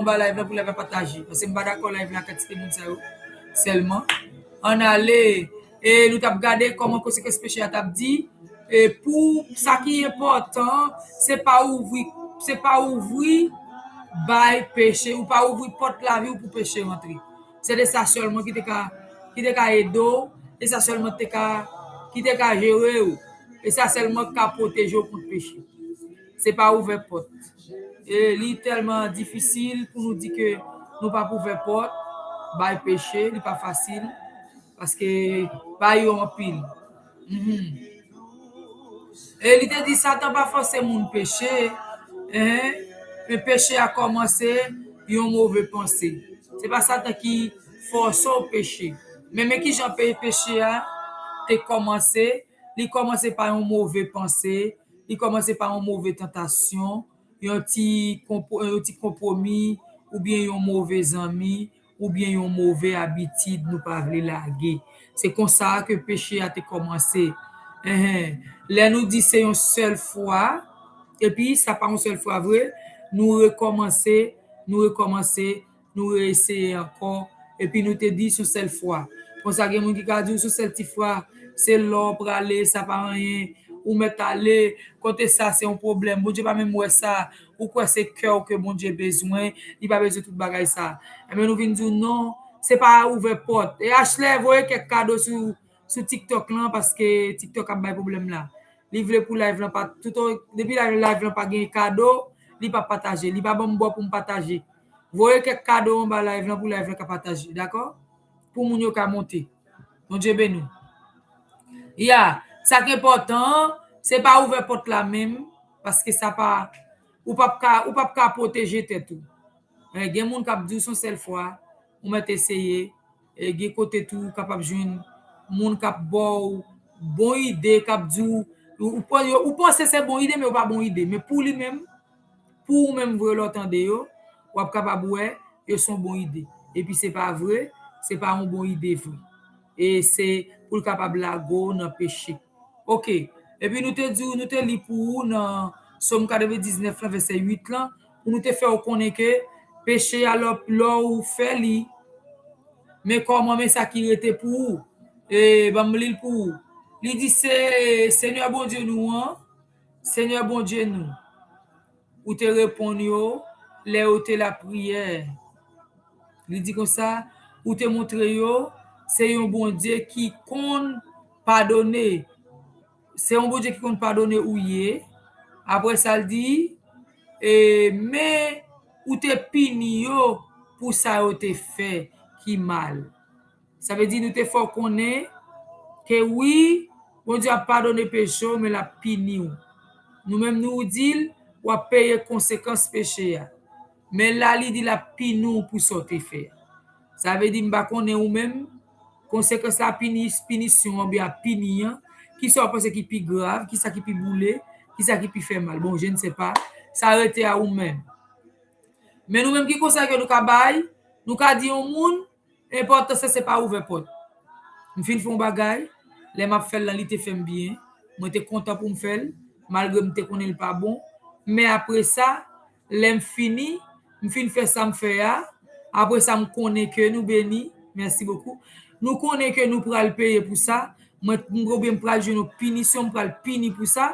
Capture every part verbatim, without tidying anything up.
anba live la pou live la pataje. Paske m pa dakò live la kantite moun sa yo sèlman. Ann ale. E nou t ap gade kòman konsekans peche a t ap di. E pou sa ki enpòtan, se pa ouvri, se pa ouvri bay peche, ou pa ouvri pòt lavi w pou peche rantre. Se de sa sèlman ki te ka, ki te ka ede w, e sa sèlman te ka, ki te ka jere w, e sa sèlman ki ka pwoteje w kont peche. Se pa ouvè pòt. E li tèlman difisil pou nou di ke nou p ap ouvè pòt bay peche, li pa fasil, paske bay yo anpil. Mhm. E li te di Satan pa fòse moun peche, en, men peche a kòmanse yon move panse. Se pa Satan ki fòse w peche. Men, men ki jan pe-, peche a te kòmanse, li kòmanse pa yon move panse, li kòmanse pa yon move tantasyon, yon ti konpo-, yon ti konpwomi, oubyen yon move zanmi, oubyen yon move abitid nou pa vle lage. Se konsa ke peche a te kòmanse. Enhen. Lè nou di se yon sèl fwa, epi sa pa yon sèl fwa vre, nou rekòmanse, nou rekòmanse, nou reeseye ankò, epi nou te di se yon sèl fwa. Konsa, gen moun ki ka di w se yon sèl ti fwa, se lè w prale, sa pa anyen, ou mèt ale, kote sa se yon pwoblèm, Bondye pa menm wè sa, ou kwè se kè w ke Bondye bezwen, li pa bezwen tout bagay sa. Enben, nou vin di w non, se pa ouvè pòt. E Ashley, voye kèk kado sou, sou TikTok lan, paske TikTok ap bay pwoblèm la. Li vle pou live lan pa, tout, depi live, live lan pa gen kado, li pa pataje. Li pa ban m bò pou m pataje. Voye kèk kado anba live lan pou live lan ka pataje, dakò? Pou moun yo ka monte. Bondye beni w. Ya, sa ki enpòtan, se pa ouvè pòt la menm, paske sa pa, ou p ap ka, ou p ap ka pwoteje tèt ou. Eh, gen moun k ap di w se yon sèl fwa, ou mèt eseye. E gen kote tou ou kapab jwenn moun k ap ba w bon ide, k ap di w, ou, ou, ou panse se bon ide, men yo pa bon ide. Men pou li menm, pou ou menm vre lè w tande yo, w ap kapab wè yo se yon bon ide. Epi se pa vre, se pa yon bon ide vre. E se pou l kapab lage w nan peche. Oke. Epi nou te di w, nou te li pou ou nan Sòm katrevendiznèf lan, vèsè uit lan, pou nou te fè w konnen ke peche a, lè, lè w fè li, men kòman, men sa ki rete pou ou. E, ban m li l pou ou. Li di, se Senyè Bondye nou an, Senyè Bondye nou, ou te reponn yo lè yo te lapriyè. Li di konsa, ou te montre yo, se yon Bondye ki konn padone. Se yon Bondye ki konn padone ou ye. Apre sa, l di, e, men ou te pini yo pou sa yo te fè ki mal. Sa vle di nou te fè w konnen ke wi, Bondye ap padone peche w, men l ap pini w. Nou menm nou di l, w ap peye konsekans peche a. Men la, li di l ap pini w pou sa w te fè a. Sa vle di m pa konnen ou menm, konsekans la, pini, pinisyon an oubyen ap pini an, kisa w panse ki pi grav, kisa ki pi boule, kisa ki pi fè mal? Bon, je ne sais pas, sa rete a ou menm. Men nou menm ki konsèy ke nou ka bay, nou ka di yon moun, enpòtans la se pa ouvè pòt. M fin fè yon bagay, lè m ap fè l lan, li te fè m byen, mwen te kontan pou m fè l, malgre m te konnen l pa bon. Men apre sa, lè m fini, m fin fè sa m fè a, apre sa m konnen ke nou beni, merci beaucoup, nou konnen ke nou pral peye pou sa, mwen, m, oubyen m pral jwenn yon pinisyon, m pral pini pou sa.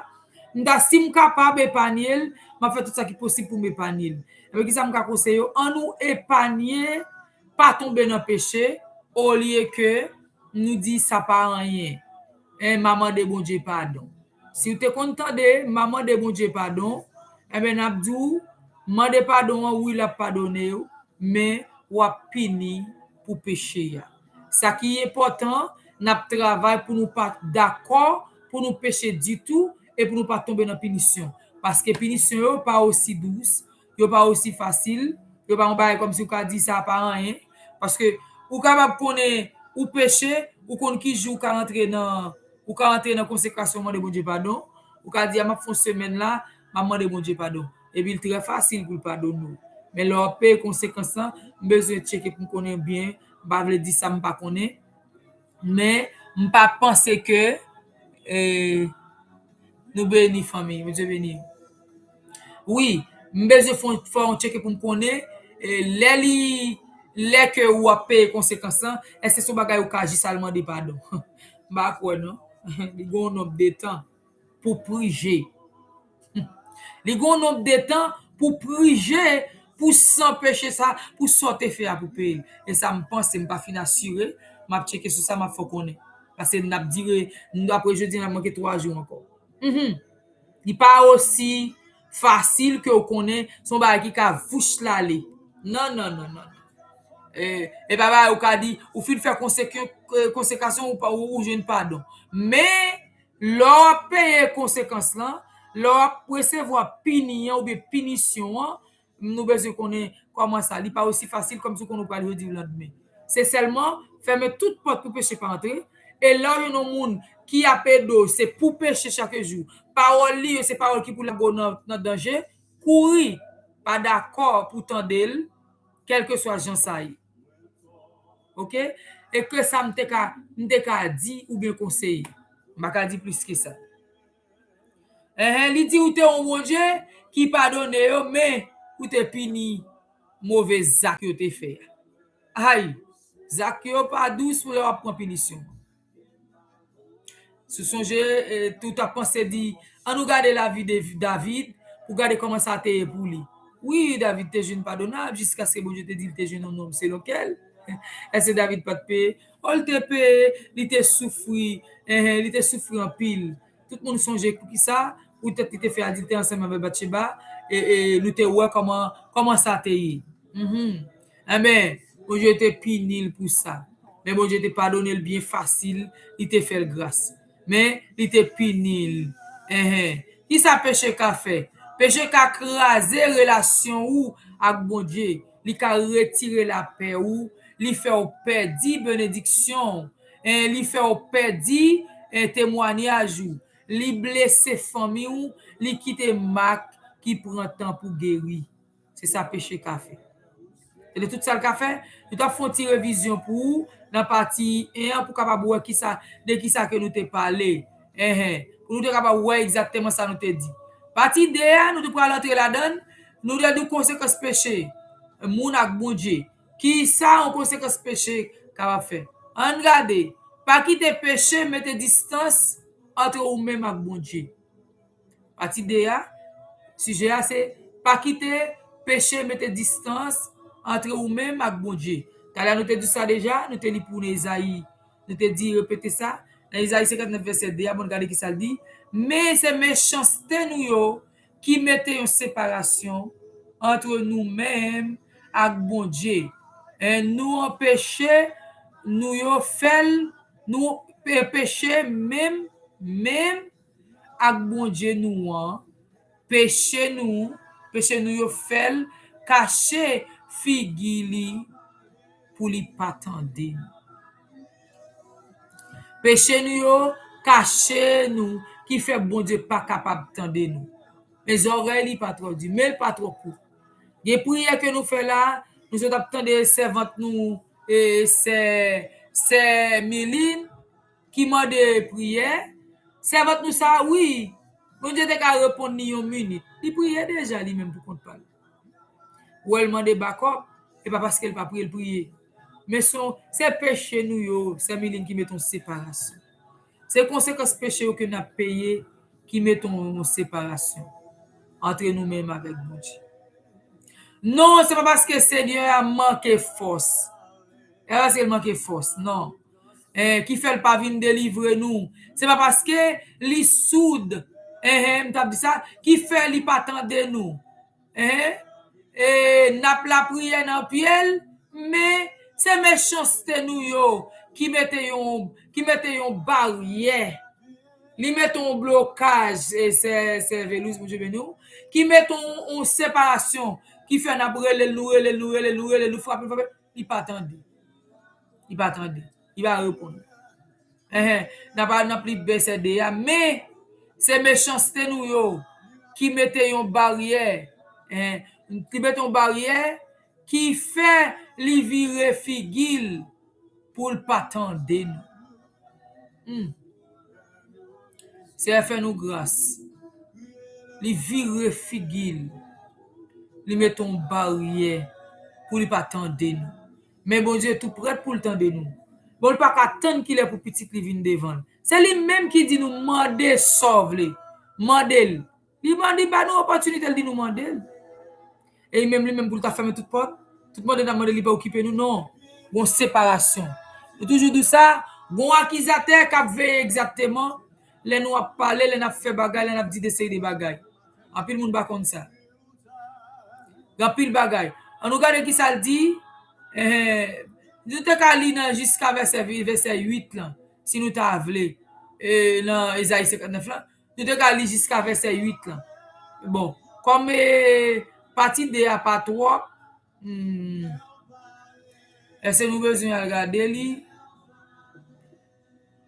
M ta, si m kapab epanye l, m ap fè tout sa ki posib pou m epanye l. Ebyen, kisa m ka konseye yo? Ann nou epanye, pa tonbe nan peche, olye ke nou di sa pa anyen. En, m a mande Bondye padon. Si w te konn tande, m a mande Bondye padon, enben, n ap di w, mande padon an, wi, l ap padone w, men w ap pini pou peche a. Sa ki enpòtan, n ap travay pou nou pa dakò, pou nou peche ditou, e pou nou pa tonbe nan pinisyon. Paske pinisyon yo pa osi dous, yo pa osi fasil, yo pa yon bagay kòmsi w ka di sa pa anyen. Paske ou kapab konnen ou peche, ou konn ki jou w ka rantre nan, ou ka rantre nan konsekrasyon mande Bondye padon, ou ka di, a, m ap fè yon semèn la, m ap mande Bondye padon. Epi l trè fasil pou l padone w. Men lè w ap peye konsekans lan, m bezwen tcheke pou m konnen byen, m pa vle di sa m pa konnen. Men m pa panse ke, eh, nou beni fanmi, Bondye beni. Wi, m bezwen fè, fè yon tcheke pou m konnen, E lè li, lè ke ou ap peye konsekans lan, èske se yon bagay ou ka jis al mande padon? M pa kwè non. Li gen yon nonb de tan pou prije. Li gen yon nonb de tan pou prije pou san peche sa, pou sa w te fè a pou peye l. E sa m panse, m pa fin asire, m ap tcheke sou sa, m ap fè w konnen. Paske n ap dire, n apre jodi, n ap manke twa jou ankò. Mhm. Li pa osi fasil ke w konnen, se yon bagay ki ka vouch l ale. Non, non, non, non. E, e pa bagay ou ka di, ou fin fè konsekyon-, konsekasyon, ou pa, ou, ou jwenn padon. Men, lè w ap peye konsekans lan, lè w ap resevwa pini an oubyen pinisyon an, nou bezwen konnen kòman sa. Li pa osi fasil kòmsi w konnen w pral jodi lannmen. Se sèlman fèmen tout pòt pou peche pa antre. E lè w jwenn yon moun ki ap ede w, se pou peche chak jou. Pawòl li yo, se pawòl ki pou lage w nan, nan danje. Kouri, pa dakò pou tande l, kèlkeswa jan sa ye. Oke? E ke sa m te ka, m te ka di oubyen konseye. M pa ka di plis ke sa. Enhen, li di ou te yon Bondye ki padone yo, men ou te pini move zak yo te fè a. Ay, zak yo pa dous pou lè w ap pran pinisyon. Si w sonje, eh, tout ap panse di, ann nou gade lavi de David, pou gade kòman sa te ye pou li. Wi, David te jwenn padonab jiskaske Bondye te di l te jwenn yon nonm selon kè l. Èske David pa t peye? O, l te peye, li te soufri, enhen, li te soufri anpil. Tout moun sonje poukisa, poutèt li te fè adiltè ansanm avèk Batcheba, e, e nou te wè kòman, kòman sa te ye. Mhm. Enben, Bondye te pini l pou sa. Men Bondye te padone l byen fasil, li te fè l gras. Men, li te pini l. Enhen. Kisa peche ka fè? Peche ka kraze relasyon ou ak Bondye. Li ka retire lapè ou. Li fè w pèdi benediksyon w. En, li fè w pèdi, en, temwanyaj ou. Li blese fanmi w. Li kite mak ki pran tan pou geri. Se sa peche ka fè. E de tout sa l ka fè, nou t ap fè yon ti revizyon pou ou nan pati en an pou kapab wè kisa, de kisa ke nou te pale. Enhen. Pou nou te kapab wè egzakteman sa nou te di. Pati de a, nou te pral antre ladan l, nou te di konsekans peche moun ak Bondye. Kisa yon konsekans peche kapab fè? Ann gade. Pa kite peche mete distans antre ou menm ak Bondye. Pati de a, sijè a se pa kite peche mete distans antre ou menm ak Bondye. Talè nou te di sa deja, nou te li pou nou Ezayi, nou te di repete sa. Nan Ezayi senkantnèf vèsè de a, bon gade kisa l di. Men se mechanste nou yo ki mete yon separasyon antre nou menm ak Bondye. E nou anpeche nou yo fè l, nou pe-, peche menm, menm ak Bondye nou an, peche nou, peche nou yo fè l kache figi li pou li pa tande nou. Peche nou yo kache nou, ki fè Bondye pa kapab tande nou. Men zòrèy li pa twò di, men l pa twò kout. Gen priyè ke nou fè la, nou sot ap tande sèvant nou, e, sè, sè Milin, ki mande priyè. Sèvant nou sa, wi, Bondye te ka reponn li yon minit. Li priye deja li menm pou kont pa l. Ou wè l mande bakòp, e pa paske l pa priye, l priye. Men se, se peche nou yo, sè Milin, ki mete yon separasyon. Se konsekans peche yo ke n ap peye ki mete yon separasyon antre nou menm avèk Bondye. Non, se pa paske Senyè a manke fòs. E pa paske l manke fòs, non. Eh, ki fè l pa vin delivre nou. Se pa paske li soud, eh, m t ap di sa, ki fè li pa tande nou. Hein? E n ap lapriyè nan pye l, men se mechanste nou yo ki mete yon, ki mete yon baryè. Li mete yon blokaj, e sè, sè Velouz, Bondye beni w, ki mete yon, yon separasyon, ki fè n ap rele l, nou rele l, nou rele l, nou rele l, nou frape l, frape l, li pa tande. Li pa tande. Li pa reponn. Enhen, n ap al nan pli bèsè de a, men se mechanste nou yo ki mete yon baryè, en, ki mete yon baryè ki fè li vire figi l pou l pa tande nou. Hmm. Seyè fè nou gras. Li vire figi l. Li mete yon baryè pou li pa tande nou. Men Bondye tou prèt pou l tande nou. Bon, li pa ka tann kilè pou pitit li vin devan l. Se li menm ki di nou mande sa w vle. Mande l. Li mande, li ba nou opòtinite, li di nou mande l. E li menm, li menm pou l ta fèmen tout pòt. Tout mande n ap mande li pa okipe nou, non. Gon separasyon. Nou toujou di sa, gon akizatè k ap veye egzakteman lè nou ap pale, lè n ap fè bagay, lè n ap di de seri de bagay. Anpil moun pa konn sa. Gen anpil bagay. An nou gade ki sa l di. Eh, nou te ka li nan jiska vèsè, vèsè uit lan, si nou ta vle. Eh, nan Ezayi senkantnèf lan, nou te ka li jiska vèsè uit lan. Bon, kòm eh, pati de a pa twòp, hmm, èske nou bezwen al gade li?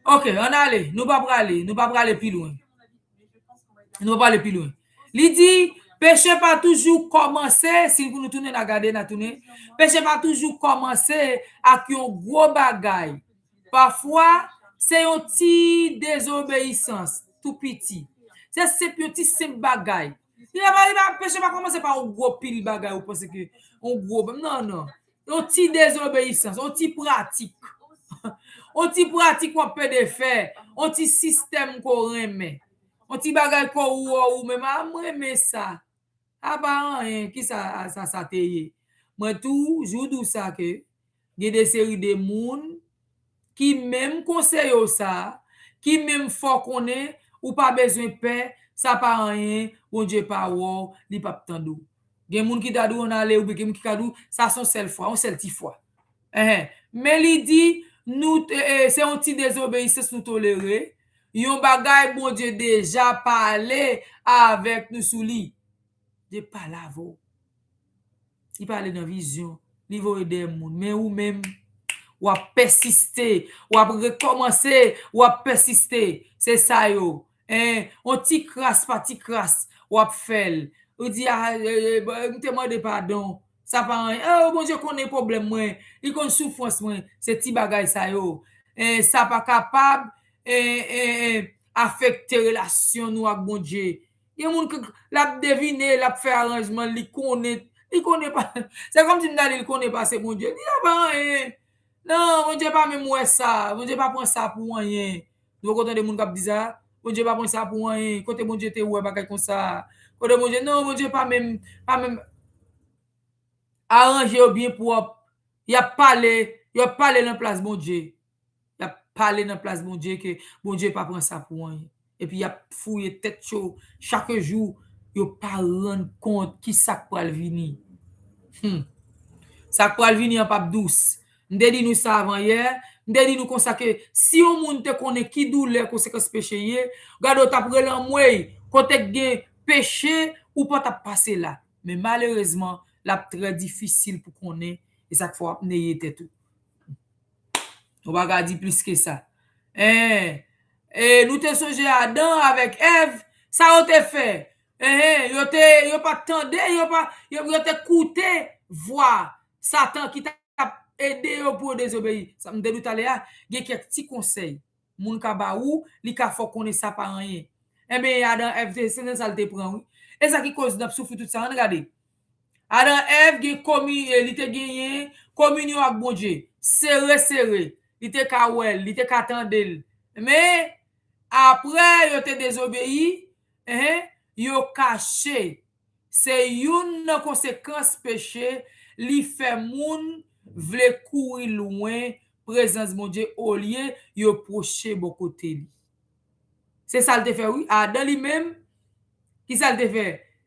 Ok, ann ale. Nou pa prale, nou pa prale pi lwen. Nou pa prale pi lwen. Li di, peche pa toujou kòmanse, si pou nou tounen, n a gade, n a tounen. Peche pa toujou kòmanse ak yon gwo bagay. Pafwa, se yon ti dezobeyisans, tou piti. Se senp, yon ti senp bagay. Li pa, li pa, peche pa kòmanse pa yon gwo pil bagay, ou panse ke yon gwo, non, non. Yon ti dezobeyisans, yon ti pratik. Yon ti pratik w ap pede fè, yon ti sistèm ke w renmen. Yon ti bagay ke w wè ou menm, a, mwen renmen sa. A pa anyen, ki sa, sa, sa te ye? Mwen toujou di w sa ke gen de seri de moun ki menm konseye w sa, ki menm fè w konnen, ou pa bezwen pè, sa pa anyen, Bondye pa wè w, li p ap tande w. Gen moun ki ta di w ann ale, oubyen gen moun ki ka di w, sa se yon sèl fwa, yon sèl ti fwa. Enhen. Men li di, nou, e, e, se yon ti dezobeyisans nou tolere, yon bagay Bondye deja pale avèk nou sou li. Bondye pale avè w. Li pale nan vizyon, li voye dèyè moun. Men ou menm, w ap pèsiste, w ap rekòmanse, w ap pèsiste. Se sa yo. En, on ti kras pa ti kras, w ap fè l. Ou di, a, e, e, m te mande padon. Sa pa anyen. Oh, Bondye konnen pwoblèm mwen. Li konn soufrans mwen. Se ti bagay sa yo. En, sa pa kapab, en, en, en, afekte relasyon nou ak Bondye. Gen moun ki l ap devine, l ap fè aranjman, li konnen, li konnen pa. Se kòmsi m ta di li konnen pase Bondye. Li pa anyen. Non, Bondye pa menm wè sa. Bondye pa pran sa pou anyen. Nou poko tande moun k ap di sa? Bondye pa pran sa pou anyen. Kote Bondye te wè bagay konsa? Kote Bondye, non, Bondye pa menm, pa menm aranje yo byen pwòp. Y ap pale, y ap pale nan plas Bondye. Y ap pale nan plas Bondye ke Bondye pa pran sa pou anyen. Epi y ap fouye tèt yo chak jou, yo pa rann kont ki sa k pral vini. Hmm. Sa k pral vini an p ap dous. M te di nou sa avan yè, m te di nou konsa ke si yon moun te konnen ki doulè konsekans peche ye, gade w t ap rele anmwey, kote k gen peche, ou pa t ap pase la. Men malerezman, l ap trè difisil pou konnen, e sa k fè w ap neye tèt ou. Ou pa ka di plis ke sa. En, e nou te sonje Adan avèk Èv, sa yo te fè? En, yo te, yo pa t tande, yo pa, yo, yo te koute vwa Satan ki t ap ede yo pou yo dezobeyi. Sa m te di w talè a, gen kèk ti konsèy moun ka ba ou, li ka fè w konnen sa pa anyen. Enben, Adan Èv te, se nan sa l te pran, wi. E sa ki koz n ap soufri tout sa, ann gade. Adan Èv gen komi-, e, li te genyen kominyon ak Bondye. Sere, sere. Li te ka wè l, li te ka tande l. Men, apre yo te dezobeyi, en, yo kache. Se youn nan konsekans peche, li fè moun vle kouri lwen prezans Bondye olye yo pwoche bò kote li. Se sa l te fè, wi. Adan li menm, ki sa l te fè?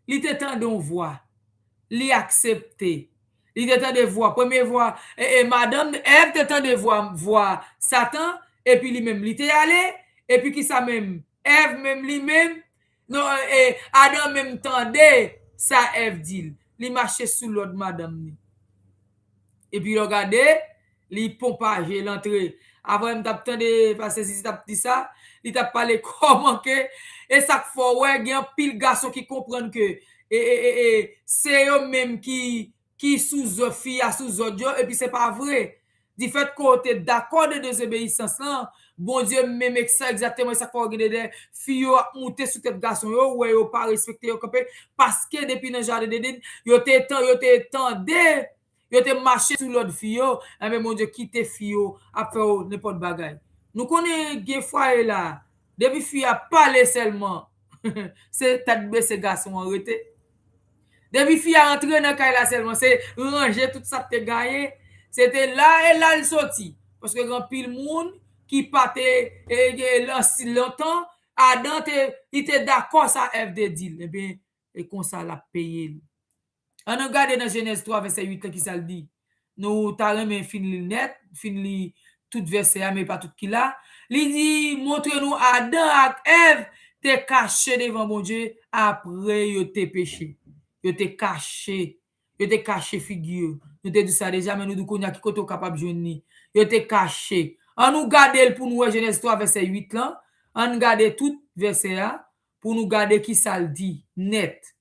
Li te tande yon vwa. Li aksepte. Li te tande vwa, premye vwa, e, e, madanm Èv te tande vwa, vwa Satan, epi li menm, li te ale, epi ki sa menm? Èv menm li menm, non, e, e, Adan menm tande sa Èv di l. Li mache sou lòd madanm li. Epi lè w gade, li ponpaje, l antre. Avan m t ap tande pastè Zizi t ap di sa, li t ap pale kòman ke, e sa k fè w wè, gen anpil gason ki konprann ke, e, e, e, e, se yo menm ki, ki sou zò-, fi a sou zòd yo, epi se pa vre. Difèt ke w te dakò de dezobeyisans lan, Bondye menm ek sa egzakteman, e sa k fè w gen de, de fi yo ap moute sou tèt gason yo, ou wè yo pa respekte yo kanpe, paske depi nan jaden Eden, yo te tan-, yo te tande yo te mache sou lòd fi yo, enben Bondye kite fi yo ap fè yo nenpòt bagay. Nou konnen gen fwaye la, depi fi a pale sèlman, se tèt bese gason an rete. Depi fi a antre nan kay la sèlman, se ranje tout sa k te gaye. Se te la e la l soti. Paske gen anpil moun ki pa te, e, e, lan-, lontan, Adan te, li te dakò sa Èv te di l. Ebyen, e konsa l ap peye l. Ann nou gade nan Jenèz twa vèsè uit lan ki sa l di. Nou ta renmen fin li l nèt, fin li tout vèsè a, men pa tout ki la. Li di, montre nou Adan ak Èv te kache devan Bondye apre yo te peche. Yo te kache. Yo te kache figi yo. Nou te di sa deja, men nou di kounye a ki kote w kapab jwenn li. Yo te kache. Ann nou gade l pou nou wè Jenèz twa vèsè uit lan. Ann gade tout vèsè a pou nou gade ki sa l di nèt.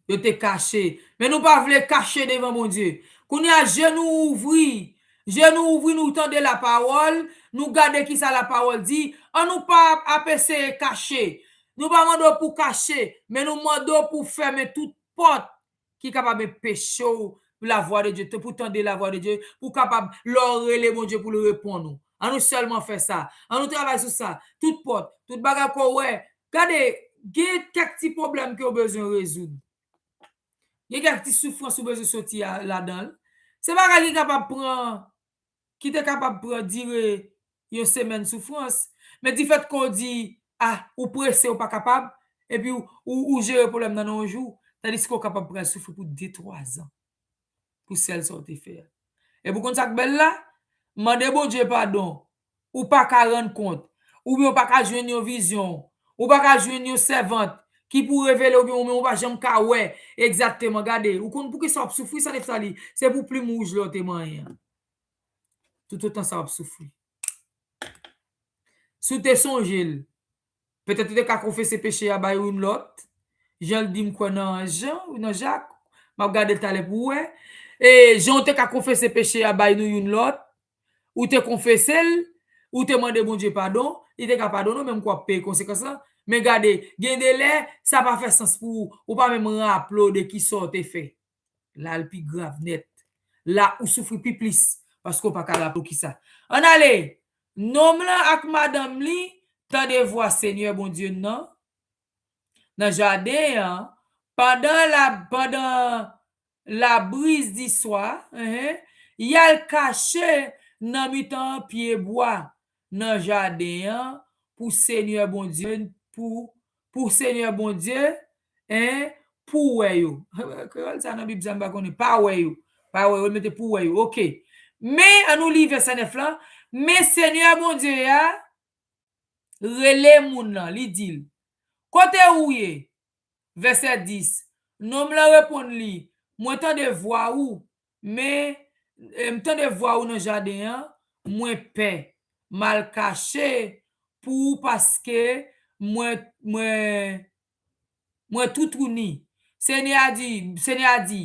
Yo te kache. Men nou pa vle kache devan Bondye. Kounye a, je nou ouvri. Je nou ouvri, nou tande lapawòl, nou gade ki sa lapawòl di. Ann nou pa ap eseye kache. Nou pa mande w pou kache, men nou mande w pou fèmen tout pòt ki kapab anpeche w lavwa de Dye, pou tande lavwa de Dye, pou kapab, lè w rele Bondye pou l reponn ou. Ann nou sèlman fè sa. Ann nou travay sou sa. Tout pòt, tout bagay ke w wè. Gade, gen kèk ti pwoblèm ke w bezwen rezoud. Gen kèk ti soufrans ou bezwen soti a, ladan l. Se bagay ki kapab pran, ki te kapab pran dire yon semèn soufrans. Men difèt ke w di, a, ou prese, ou pa kapab, epi ou, ou, ou jere pwoblèm nan nan yon jou, tandiske w kapab pral soufri pou de, twa zan. Pou sèl sa w te fè a. Epi w konn sa k bèl la? Mande Bondye padon. Ou pa ka rann kont. Oubyen ou pa ka jwenn yon vizyon. Ou pa ka jwenn yon sèvant ki pou revele oubyen ou menm ou pa janm ka wè egzakteman. Gade, ou konn poukisa w ap soufri sa Neftali? Se pou plim wouj lè w te manyen an. Toutotan sa w ap soufri. Si w te sonje l, petèt ou te ka konfese peche a bay youn lòt. Jan l di m kwè nan Jan, nan Jak, m ap gade l talè pou w wè. E jan w te ka konfese peche a bay nou youn lòt, ou te konfese l, ou te mande Bondye padon, li te ka padone w, men m kwè w ap peye konsekans lan. Men gade, gen de lè, sa pa fè sans pou ou, ou pa menm raple w de ki sa w te fè. La l pi grav nèt. La ou soufri pi plis, paske w pa ka raple w kisa. Ann ale, nonm lan ak madanm li tande vwa Senyè Bondye n nan, nan jaden an, pandan la, pandan labriz di swa, enhen, y al kache nan mitan pye bwa nan jaden an pou Senyè Bondye, pou, pou Senyè Bondye, en, pou wè yo. Kreyòl sa nan Bib sa m pa konnen, pa wè yo. Pa wè yo, mete pou wè yo. Oke. Men, ann nou li vèsè nèf lan. Men Senyè Bondye a rele moun nan, li di l, kote ou ye? Vèsè dis, nonm lan reponn li, mwen tande vwa ou, men, e, m tande vwa ou nan jaden an, mwen pè, m al kache pou ou paske mwen, mwen, mwen toutouni. Senyè a di, Senyè a di,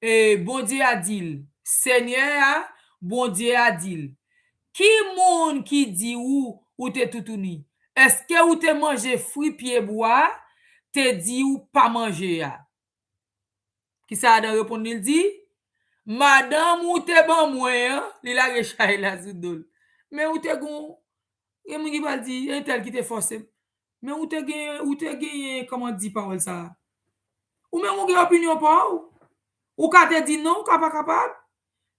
e, Bondye a di l, Senyè a, Bondye a di l, ki moun ki di ou, ou te toutouni? Èske ou te manje fwi pye bwa a te di ou pa manje a? Kisa Adan reponn li, l di, madanm ou te ban mwen an, li lage chay la sou do l. Men ou te gon, gen moun ki pral di, entèl ki te fòse m. Men ou te gen, ou te genyen, kòman di pawòl sa a? Ou menm ou gen opinyon pa w. Ou ka te di non, ou ka pa kapab.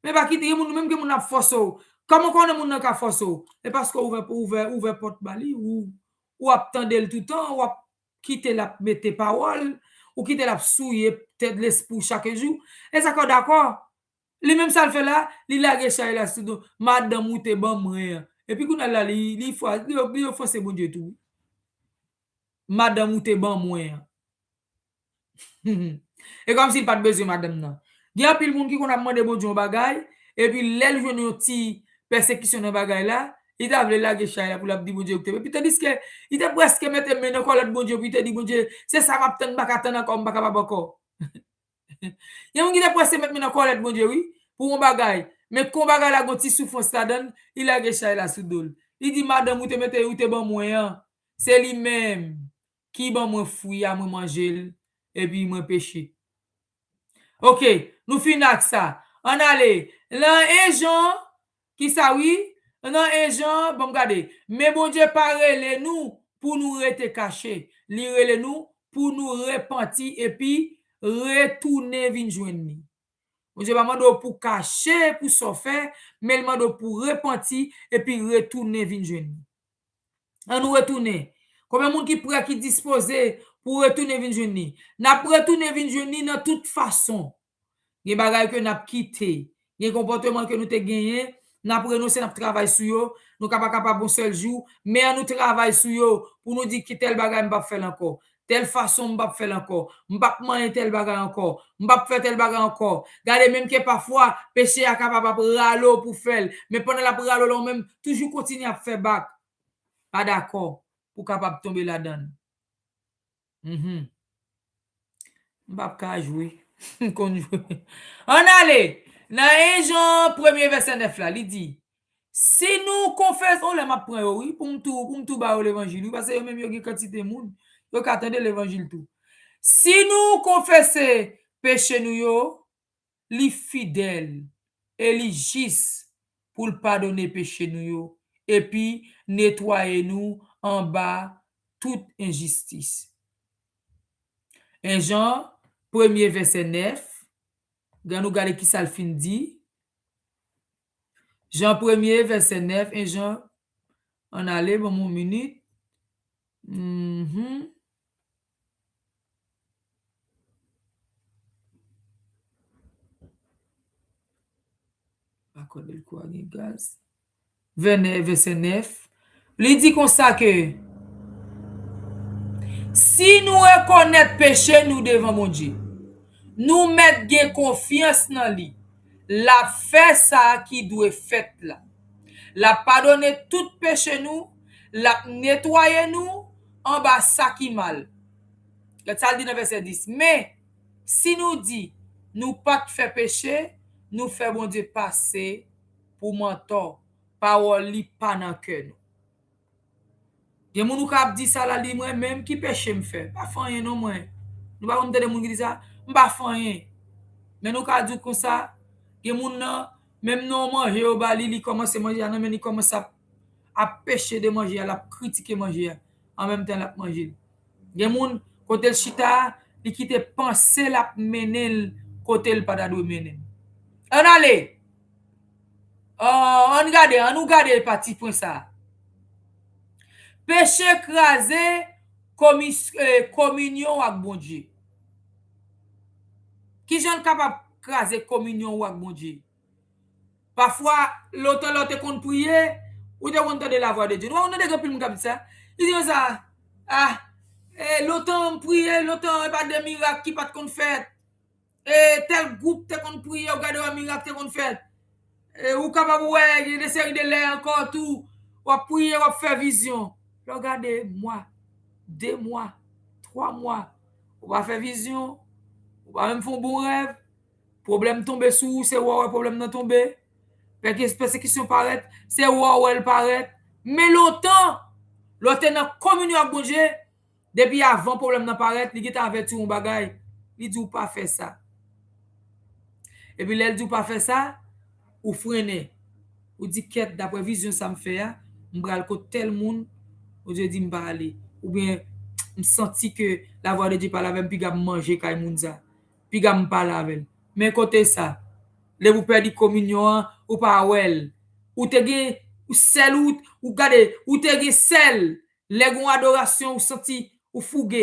Men pa kite, gen moun, menm gen moun ap fòse w. Kòman konnen moun nan ka fòse w? E paske w ouvè, ouvè, ouvè pòt ba li, ou, ou ap tande l toutan, w ap kite l ap mete pawòl, ou kite l ap souye tèt lespri w chak jou. E sa k dakò? Li menm sa l fè la, li lage chay la sou do, madanm ou te ban mwen an. Epi kounye a la, li, li fwa, li, li ofanse Bondye tou. Madanm ou te ban mwen an. E kòmsi li pa t bezwen madanm nan. Gen anpil moun ki konn ap mande Bondye yon bagay, epi lè l jwenn yon ti pèsekisyon nan bagay la, li ta vle lage chay la pou l ap di Bondye ou k te. Epi tandiske li te prèske mete men nan kòlèt Bondye, pou li te di Bondye, se sa m ap tann, m pa ka tann ankò, m pa kapab ankò. Gen moun ki te prèske met men nan kòlèt Bondye, wi, pou yon bagay. Men kon bagay la gon ti soufrans ladan l, li lage chay la sou do l. Li di, madanm ou te mete, ou te ban mwen an, se li menm ki ban mwen fwi a, mwen manje l, epi mwen peche. Ok, nou fin ak sa. Ann ale. Nan en Jan, ki sa wi? Nan en Jan, bon, gade. Men Bondye pa rele nou pou nou rete kache. Li rele nou pou nou repanti epi retounen vin jwenn li. Bondye pa mande w pou kache pou sa w fè, men l mande w pou repanti epi retounen vin jwenn li. Ann nou retounen. Konbyen moun ki prè, ki dispoze pou retounen vin jwenn li? N ap retounen vin jwenn li nan tout fason. Gen bagay ke n ap kite. Gen konpòteman ke nou te genyen, n ap renonse, n ap travay sou yo. Nou ka pa kapab yon sèl jou, men ann nou travay sou yo pou nou di ki tèl bagay m p ap fè l ankò. Tèl fason m p ap fè l ankò. M p ap manyen tèl bagay ankò. M p ap fè tèl bagay ankò. Gade, menm ke pafwa, peche a kapab ap rale w pou fè l. Men pandan l ap rale w la, ou menm, toujou kontinye ap fè bak. Pa dakò pou w kapab tonbe ladan l. Mhm. M p ap ka jwe. M konn jwe. Ann ale! Nan en Jan premye vèsè nèf la, li di, si nou konfese, oh, lè m ap pran yo, wi, pou m tou, pou m tou ba yo levanjil, wi, paske yo menm yo gen kantite moun, yo ka tande levanjil tou. Si nou konfese peche nou yo, li fidèl e li jis pou l padone peche nou yo epi netwaye nou anba tout enjistis. En Jan premye vèsè nèf, ann nou gade ki sa l fin di. Jan premye vèsè nèf, en Jan, ann ale, ban m yon minit. Mhm. Akòde l kou a gen gaz. Vènè-, vèsè nèf. Li di konsa ke si nou rekonèt peche nou devan Bondye, nou mèt gen konfyans nan li. L ap fè sa ki dwe fèt la. L ap padone tout peche nou, l ap netwaye nou anba sa ki mal. Gad sa l di nan vèsè dis. Men, si nou di nou pa t fè peche, nou fè Bondye pase pou mantò, pawòl li pa nan kè nou. Gen moun ou ka ap di sa la, li, mwen menm, ki peche m fè? M pa fè anyen non mwen. Nou pa konn tande moun ki di sa? M pa fè anyen. Men nou ka di konsa, gen moun nan, menm nan yon manje yo ba li, li kòmanse manje a nan men, li kòmanse ap, ap peche de manje a, l ap kritike manje a, an menm tan l ap manje l. Gen moun, kote l chita a, li kite panse l ap mennen l kote l pa ta dwe mennen l. Ann ale! Ah, ann gade, ann nou gade pati pwen sa a. Peche kraze komis-, eh, kominyon w ak Bondye. Kijan l kapab kraze kominyon w ak Bondye? Pafwa, lontan lè w te konn priye, ou te konn tande lavwa de Dye. Nou pa konn tande gen anpil moun k ap di sa. Li di konsa, ah, eh, lontan m priye, lontan e pa de mirak ki pa t konn fèt. E tèl gwoup te konn priye, w gade w mirak te konn fèt. E ou kapab wè, gen de seri de lè ankò tou, w ap priye, w ap fè vizyon. Lè w gade, mwa, de mwa, twa mwa, ou pa fè vizyon, ou pa menm fè yon bon rèv, pwoblèm tonbe sou ou, se wè w wè pwoblèm nan tonbe. Pèke-, pèsekisyon parèt, se wè w wè l parèt. Men lontan, lè w te nan kominyon ak Bondye, depi avan pwoblèm nan parèt, li gentan avèti w yon bagay. Li di w pa fè sa. Epi lè l di w pa fè sa, ou frennen. Ou di, kèt, daprè vizyon sa m fè a, m pral kot tèl moun, Bondye di m pa ale. Oubyen, m santi ke lavwa de Dye pale avè m, piga m manje kay moun sa. Piga m pale avè l. Men kote sa, lè ou pèdi kominyon an, ou pa wè l. Ou te gen sèl ou, ou gade, ou te gen sèl. Lè gen yon adorasyon, ou santi ou fouge.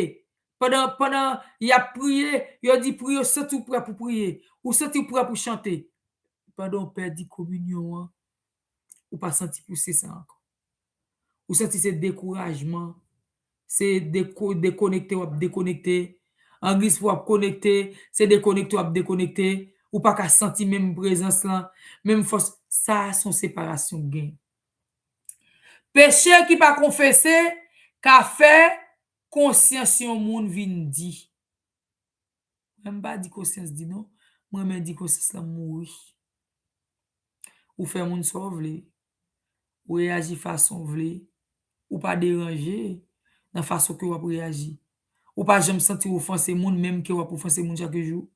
Pandan, pandan y ap priye, yo di priye, ou santi ou prè pou priye. Ou santi ou prè pou chante. Pandan w pèdi kominyon an, ou pa santi pou se sa ankò. Ou santi se dekourajman, se deko-, dekonekte w ap dekonekte. Anglis pou w ap konekte, se dekonekte w ap dekonekte. Ou pa ka santi menm prezans lan, menm fòs. Sa a se yon separasyon k gen. Peche ki pa konfese ka fè konsyans yon moun vin di. Mwen, m pa di konsyans di non. Mwen, men di konsyans lan mouri. Ou fè moun sa w vle. Ou reyaji fason w vle. Ou pa deranje nan fason ke w ap reyaji. Ou pa janm santi w ofanse moun, menm ke w ap ofanse moun chak jou.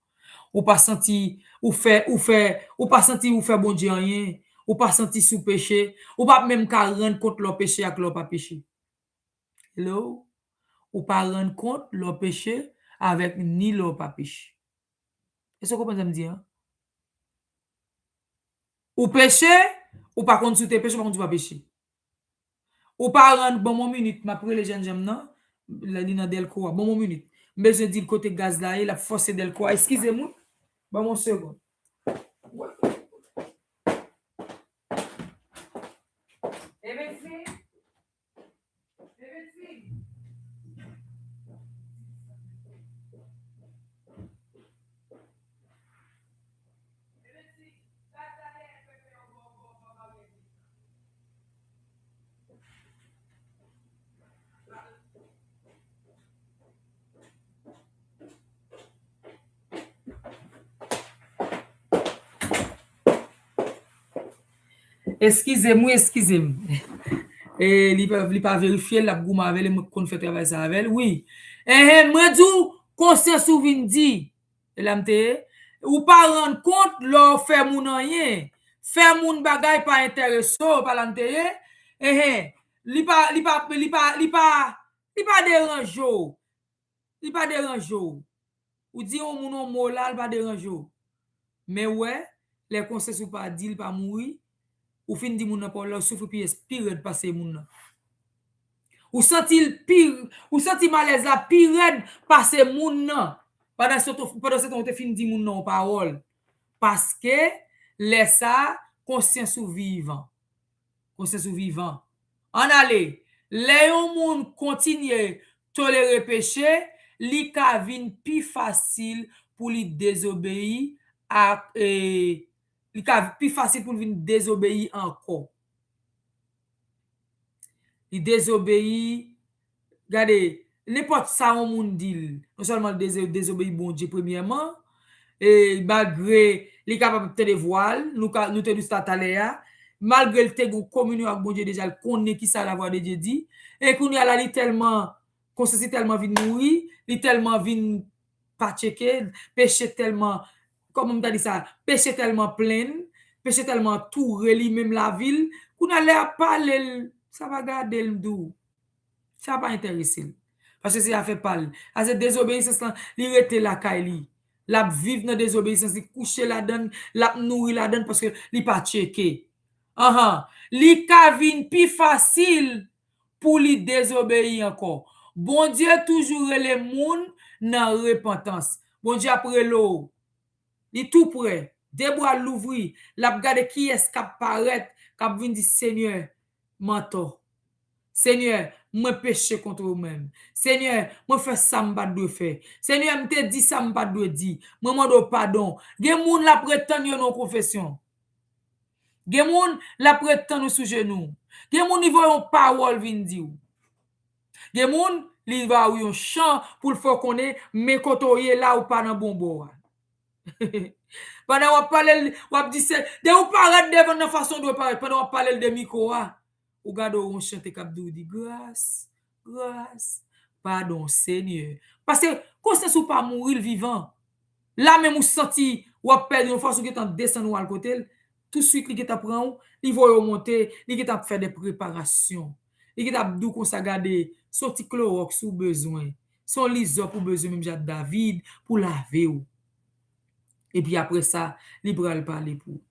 Ou pa santi ou fè, ou fè, ou pa santi ou fè Bondye anyen. Ou pa santi si w peche. Ou pa menm ka rann kont lè w peche ak lè w pa peche. Hello? Ou pa rann kont lè w peche avèk ni lè w pa peche. Èske w konprann sa m di an? Ou peche, ou pa konn si w te peche, ou pa konn si w pa peche. Ou pa rann, ban m yon minit, m ap rele jènjan m nan, li nan Dèlko a. Ban m yon minit. M bezwen di l kote gaz la ye, l ap fòse Dèlko a. Eskize m, wi. Ban m yon segonn. Ebyen, si Eskize m, wi, eskize m. E, li pa, li pa verifye l, l ap goumen avè l, e mwen k konn fè travay sa avè l, wi. Enhen, mwen di w, konsyans ou vin di. E la m te ye. Ou pa rann kont lè w fè moun anyen. Fè moun bagay pa enterese w, pa la m te ye. Enhen, li pa, li pa, li pa, li pa, li pa deranje w. Li pa deranje w. Ou di yon moun yon mo la, li pa deranje w. Men w wè, lè konsyans ou pa di, li pa mouri, ou fin di moun nan pawòl la, ou soufri pi, pi rèd pase moun nan. Ou santi l pi, ou santi malèz la pi rèd pase moun nan. Pandan se tan, pandan se tan ou te fin di moun nan yon pawòl. Paske, lè sa, konsyans ou vivan. Konsyans ou vivan. Ann ale. Lè yon moun kontinye tolere peche, li ka vin pi fasil pou li dezobeyi ak, e, li ka pi fasil pou l vin dezobeyi ankò. Li dezobeyi. Gade, nenpòt sa yon moun di l, non sèlman l deze-, dezobeyi Bondye premyèman, e malgre li kapab tande vwa l, nou ka, nou te di sa talè a, malgre l te gen kominyon ak Bondye deja, l konnen ki sa lavwa de Dye di, e kounye a la, li tèlman, konsyans li tèlman vin mouri, li tèlman vin pa tcheke, peche tèlman, kòman m ta di sa, peche tèlman plen, peche tèlman toure li menm lavi l, kounye a lè y ap pale l, sa pa gade l, m di w, sa pa enterese l. Paske se afè pa l. Sa se dezobeyisans lan, li rete lakay li. L ap viv nan dezobeyisans, li kouche ladan l, l ap nouri ladan l paske li pa tcheke. Anhan, li ka vin pi fasil pou li dezobeyi ankò. Bondye toujou rele moun nan repantans. Bondye ap rele w. Li tou prè. De bra l louvri. L ap gade kiyès k ap parèt, k ap vin di, Senyè, m antò. Senyè, mwen peche kont ou menm. Senyè, mwen fè sa m pa t dwe fè. Senyè, m te di sa m pa t dwe di. Mwen mande w padon. Gen moun l ap ret tann yo nan yon konfesyon. Gen moun l ap ret tann ou sou jenou. Gen moun li voye yon pawòl vin di w. Gen moun li voye yon chan pou l fè w konnen men kote w ye la ou pa nan bon bò a. Pandan w ap pale l, w ap di se, de ou parèt devan nan fason w dwe parèt, pandan w ap pale l de mikwo a, ou gade w yon chante k ap di w di gras, gras, padon Senyè. Paske konsyans ou pa mouri, l vivan. La menm ou santi w ap pèdi yon fòs, ou gentan desann ou al kote l, touswit li gentan pran w, li voye w monte, li gentan ap fè de preparasyon. Li gentan ap di w konsa, gade, se yon ti klowòks ou bezwen, se yon lizòp ou bezwen, menm jan ak David, pou lave w. Epi apre sa, li pral pale pou ou.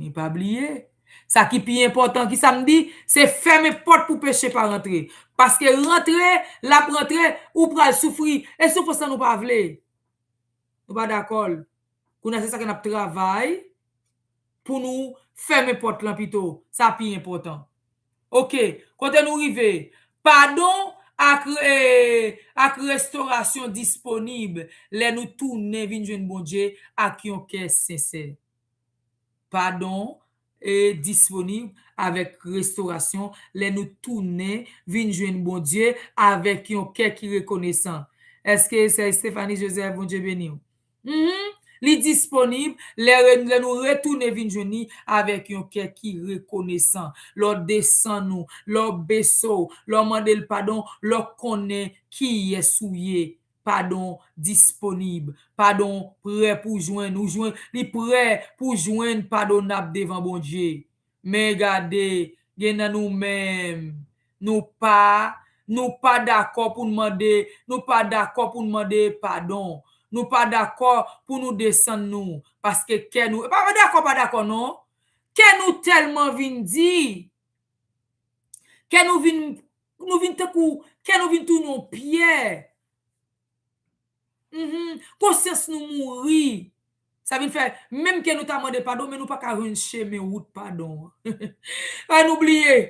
Men pa bliye, sa ki pi enpòtan, ki sa m di, se fèmen pòt pou peche pa rantre. Paske rantre, l ap rantre, ou pral soufri. E soufrans lan nou pa vle. Nou pa dakò l. Kounye a, se sa ke n ap travay pou nou fèmen pòt lan pito. Sa pi enpòtan. Oke, kote nou rive? Padon ak, e, ak restorasyon disponib lè nou tounen vin jwenn Bondye ak yon kè sensè. Padon, e, disponib avèk restorasyon lè nou tounen vin jwenn Bondye avèk yon kè ki rekonesan. Èske sè Stephanie Joseph, Bondye beni w? Mhm. Li disponib lè, lè nou retounen vin jwenn li avèk yon kè ki rekonesan. Lè w desann ou, lè w bese w, lè w mande l padon, lè w konnen kiyès ou ye. padon disponib. Padon prè pou jwenn. Ou jwenn, li prè pou jwenn padonab devan Bondye. Men gade, gen nan nou menm, nou pa, nou pa dakò pou n mande, nou pa dakò pou n mande padon. Nou pa dakò pou nou desann nou, paske kè nou, pa dakò, pa dakò non. Kè nou tèlman vin di, kè nou vin, nou vin tankou, kè nou vin tounen yon pyè. Mhm. Konsyans nou mouri. Sa vin fè, menm ke nou ta mande padon, men nou pa ka jwenn chemen wout padon an. Fè nou bliye.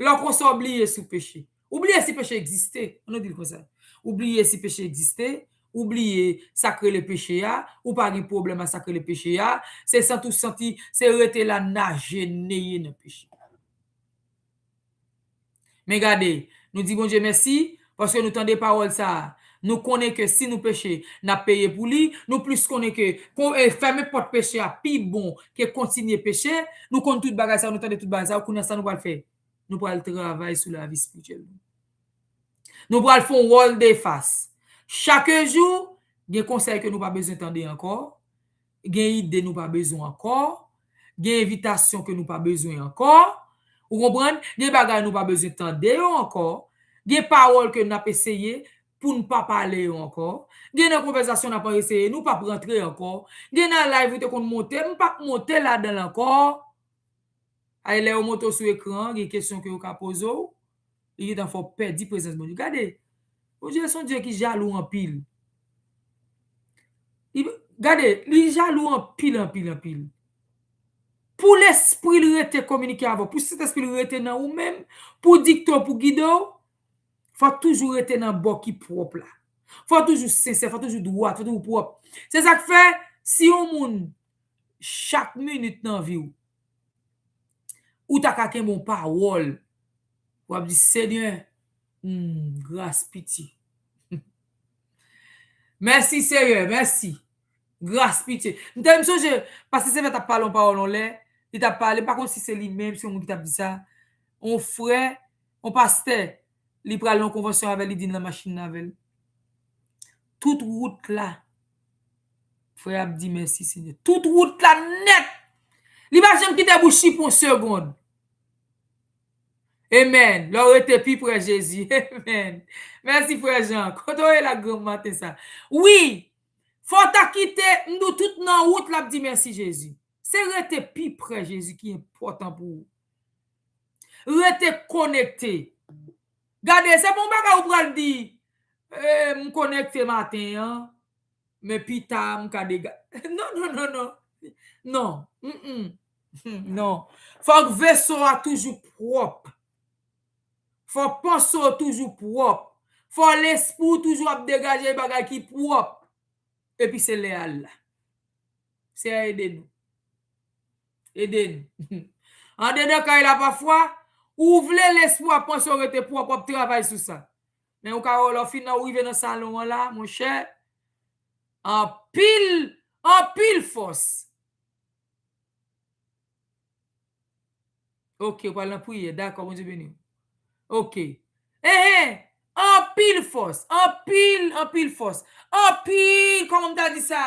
Lè konsa, w bliye si w peche. Ou bliye si peche egziste. Ann nou di l konsa. Ou bliye si peche egziste. Ou bliye sa k rele peche a. Ou pa gen pwoblèm a sa k rele peche a. Se santi w santi, se rete la naje neye nan peche. Men gade, nou di Bondye mèsi, paske nou tande pawòl sa a. Nou konnen ke si nou peche, n ap peye pou li. Nou plis konnen ke kon, e, fèmen pòt peche a pi bon ke kontinye peche. Nou konn tout bagay sa yo, nou tande tout bagay sa yo. Kounye a, sa nou pral fè? Nou pral travay sou lavi espirityèl nou. Nou pral fè yon wòl de fas. Chak jou, gen konsèy ke nou pa bezwen tande ankò. Gen ide nou pa bezwen ankò. Gen envitasyon ke nou pa bezwen ankò. Ou konprann? Gen bagay nou pa bezwen tande yo ankò. Gen pawòl ke n ap eseye pou n pa pale yo ankò. Gen nan konvèsasyon n ap eseye, nou p ap rantre ankò. Gen nan live ou te konn monte, m p ap monte ladan l ankò. Ay, lè yo monte w sou ekran an, gen kesyon ke yo ka poze w, li gentan fè w pèdi prezans Bondye. Gade, Bondye se yon Dye ki jalou anpil. Li, gade, li jalou anpil, anpil, anpil. Pou lespri l rete kominike avè w, pou Sentespri l rete nan ou menm, pou dikte w, pou gide w, fò toujou rete nan bò ki pwòp la. Fò toujou sensè, fò toujou dwat, fò toujou pwòp. Se sa k fè, si yon moun, chak minit nan vi w, ou ta ka kenbe yon pawòl, w ap di, Senyè, hmm, gras, pitye. Mèsi, Senyè, mèsi. Gras, pitye. M te, m sonje, pastè Sevè t ap pale yon pawòl yon lè, li t ap pale, m pa konn si se li menm, se yon moun ki t ap di sa. Yon frè, yon pastè, li pral nan yon konvansyon avè l, li di l nan machin nan avè l. Tout wout la, frè a ap di, mèsi, Senyè. Tout wout la nèt. Li pa janm kite bouch li pou yon segonn. Amen. Lè w rete pi pre Jezi. Amen. Mèsi, frè Jean. Kote w ye la granm maten sa? Wi. Fò w ta kite, m di w tout nan wout, l ap di, mèsi, Jezi. Se rete pi pre Jezi ki enpòtan pou ou. Rete konekte. Gade, se pa yon bagay ou pral di, eh, m konekte maten an, men pita, m ka dega-, non, non, non, non. Non. Mm-mm. Non. Fòk veso a toujou pwòp. Fò panse w toujou pwòp. Fò lespri w toujou ap degaje bagay ki pwòp. Epi se lè a l la. Seyè, ede nou. Ede nou. Andedan kay la, pafwa, ou vle lespri w ap panse w rete pwòp, w ap travay sou sa. Men ou ka wè, lè w fin nan, ou rive nan salon an la, monchè, anpil, anpil fòs. Ok, ou pral nan priyè. Dakò, Bondye beni w. Ok. Enhen, anpil fòs, anpil, anpil fòs. Anpil, kòman m ta di sa?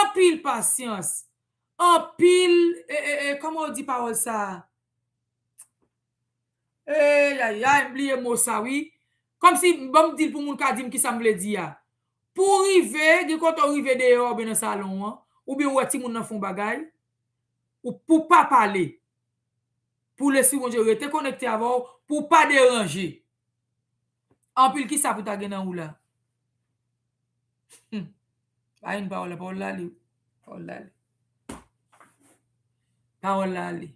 Anpil pasyans. Anpil, e, e, e, kòman yo di pawòl sa? Ey, ay, ay, m bliye mo sa, wi. Kòmsi, ban m di l pou moun ka di m kisa m vle di a. Pou w rive, gen kote w rive deyò, oubyen nan salon an, oubyen w wè timoun nan fè yon bagay, ou, pou w pa pale. Pou Lespri Bondye rete konekte avè w, pou w pa deranje. Anpil kisa pou ta gen nan ou la? Hmm. Pa yon pawòl la, pawòl la ale. Pawòl la ale. Pawòl la ale.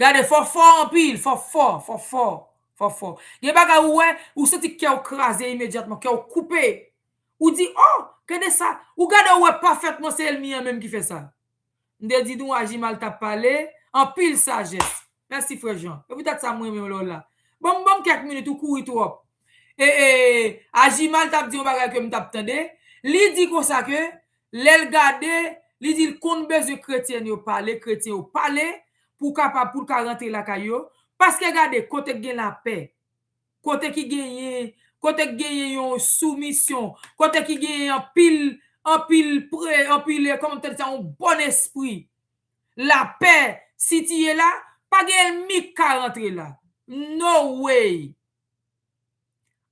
Gade, fò fò anpil, fò fò, fò fò, fò fò. Gen bagay ou wè, ou santi kè w kraze imedyatman, kè w koupe. Ou di, oh, gade sa. Ou gade, ou wè pafètman se ènmi an menm ki fè sa. M te di nou, Ajimal t ap pale, anpil sajès. Mèsi, frè Jean. E poutèt sa, mwen menm lè w la. Ban m, ban m kèk minit, ou kouri twòp. E, e, Ajimal t ap di yon bagay ke m t ap tande. Li di konsa ke, lè l gade, li di l konn bezwen kretyen yo pale, kretyen yo pale, pou kapab, pou l ka rantre lakay yo. Paske gade, kote k gen lapè, kote ki genyen kote k genyen yon soumisyon, kote ki genyen anpil, anpil pre, anpil, kòman m te di sa, yon bon espri. Lapè sitiye la, pa gen ènmi k ka rantre la. No way.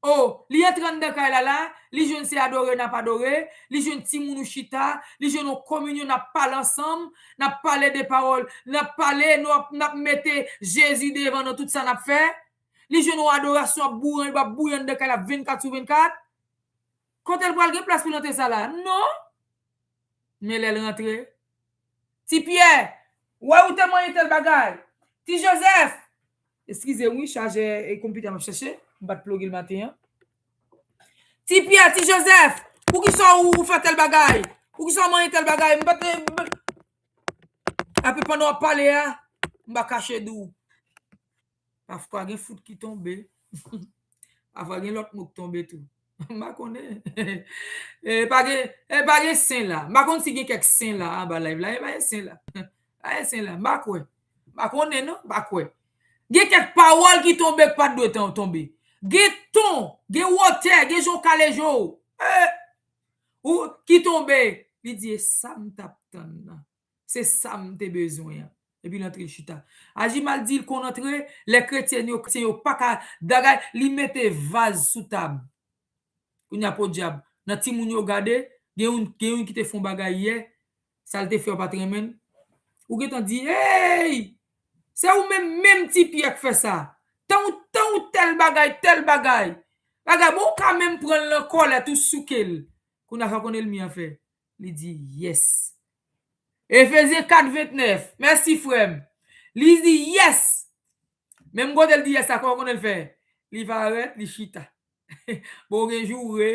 Oh, li antre anndan kay la la, li jwenn se adore n ap adore, li jwenn timoun ou chita, li jwenn yon kominyon, n ap pale ansanm, n ap pale de pawòl, n ap pale, nou ap, n ap mete Jezi devan nan tout sa n ap fè. Li jwenn yon adorasyon ap bouyi, ap bouyi anndan kay la vennkat sou vennkat. Kote l pral gen plas pou l antre sa la? Non. Men lè l rantre, Ti Pyè, wè ou te manyen tèl bagay. Ti Jozèf, eskize m wi, chajè e konpitè m ap chèche, m pa t ploge l maten an. Ti Pyè, Ti Jozèf, poukisa ou, ou fè tèl bagay? Poukisa ou manyen tèl bagay? M pa te, m pa- Apre pandan w ap pale a, m pa kache di w. Pafwa gen fout ki tonbe. Pafwa gen lòt mo k tonbe tou. M pa konnen. E pa gen, e pa gen sen la. M pa konn si gen kèk sen la anba live la. E pa gen sen la. Pa gen sen la. M pa kwè. M pa konnen non. M pa kwè. Gen kèk pawòl ki tonbe k pa t dwe ton- tonbe. Gen ton, gen wotè, gen jan w kale je w. E, ou, ki tonbe. Li di, e sa m t ap tann nan. Se sa m te bezwen an. Epi l antre chita. Ajimal di l konn antre, lè kretyen yo, kretyen yo pa ka bagay, li mete vaz sou tab. Kounye a podyab, nan timoun yo gade, gen youn, gen youn ki te fè yon bagay yè, sa l te fè yo pa t renmen l. Ou gentan di, hey! Se ou menm, menm Ti Pyè k fè sa. Tan ou, tan ou tèl bagay, tèl bagay. Bagay, bon, ou ka menm pran l nan kòlèt ou souke l. Kounye a sa w konn ènmi an fè. Li di, yes. Efezyen kat ventnèf. Mèsi, frè m. Li di, yes. Menm kote l di yes la, kòman konnen l fè? Li parèt, li chita. Bon, gen joure.